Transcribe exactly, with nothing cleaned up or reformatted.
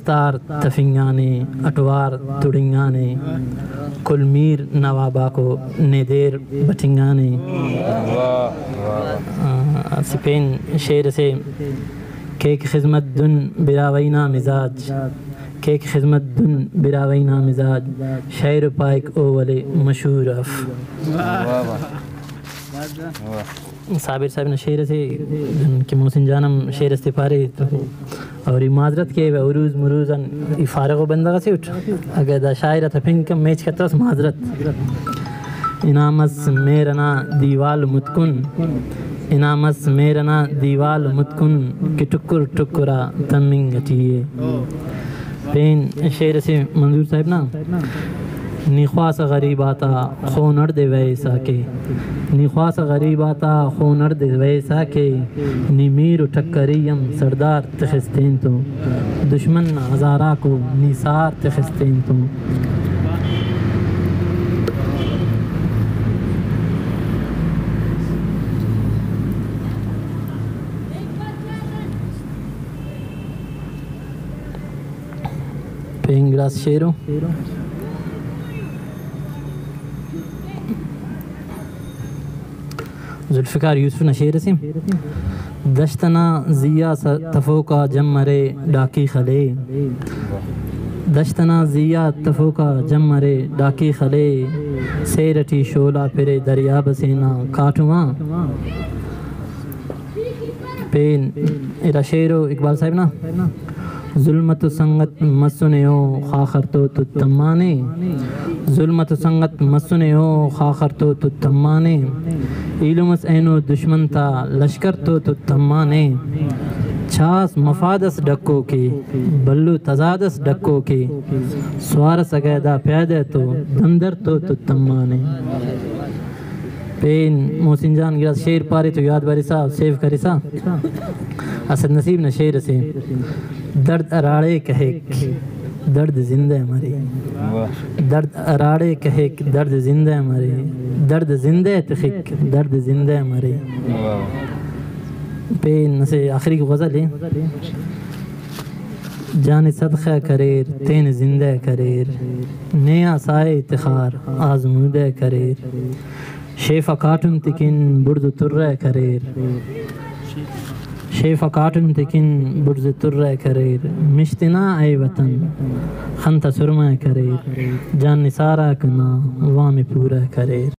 تار تفنگانے، اٹوار تڑنگانے، کل میر نواب آکو نے دیر بٹنگانے۔ آ، اسہ پین شعر اسے، کیک خذمت دن براہوئی نا مزاج، کیک خذمت دن براہوئی نا مزاج، شاعر پائک او ولے مشہور اف۔ واہ واہ۔ واہ۔ صابر صاحب نا شعر اسے کہ محسن جان ہم شعر اس تے پارے تو، اور ای معذرت کیوہ، عروض مروض آن ای فارغ ءُ بندغ اسے اٹ، اگہ دا شاعر آتا پن کن میچ کتوس، معذرت۔ ہنا مس مہر ئنا دیوال متکن، ہنا مس مہر ئنا دیوال متکن کہ ٹکر ٹکر آ تمنگ ٹی ءِ۔ پین شعر اسے منظور صاحب نا، نی خواس غریب آتا خون اڑ دے ویسا کے، نی خواس غریب آتا خون اڑ دے ویسا کے، نی میر و ٹکری ہم سڑدار تخستین تو، دشمن نا ہزاراکو نی سار تخستین تو۔ پین گڑاس شعر ءُ۔ ذوالفقار یوسف نا شعر اسے۔ دشت ئنا زی آ س-، تفوکا جم مرے ڈاکی خلے۔ دشت ئنا زی آ تفوکا جم مرے ڈاکی خلے۔ سیر ئٹی شولا پرے دریاب ئسے نا کاٹم آ۔ پین ارا شعر ءُ اقبال صاحب نا۔ ظلمت و سنگت مسنے او خاخر تو تو تمانے، ظلمت و سنگت مسنے او خاخر تو تو تمانے، ایلم اس اینو دشمن تا لشکر تو تو تمانے، چھاس مفاد اس ڈکو کے، بھلو تضاد اس ڈکو کے، سوار اس اگہ دا پیادہ تو دمدر تو تو تمانے۔ پین محسن جان گڑاس شعر پارے تو یاد برسا، سیو کرسا۔ اسد نصیب نا شعر اسے، درد ہراڑے کہیک، درد زندہ مرے۔ واہ۔ درد ہراڑے کہیک، درد زندہ مرے۔ درد زندہ تخک، درد زندہ مرے۔ واہ۔ پین اسہ آخری غزل ءِ۔ جان صدقہ کریر، تین زندہ کریر، نے آ سائے تخار آزمودہ کریر۔ شیف آ کاٹم تکن بڑز و ترہ کریر۔ شیف آ کاٹم تکن بڑز و ترہ کریر۔ مش تینا اے وطن خن تا سرمہ کریر۔ جان نثار آ کنا وام پورہ کریر۔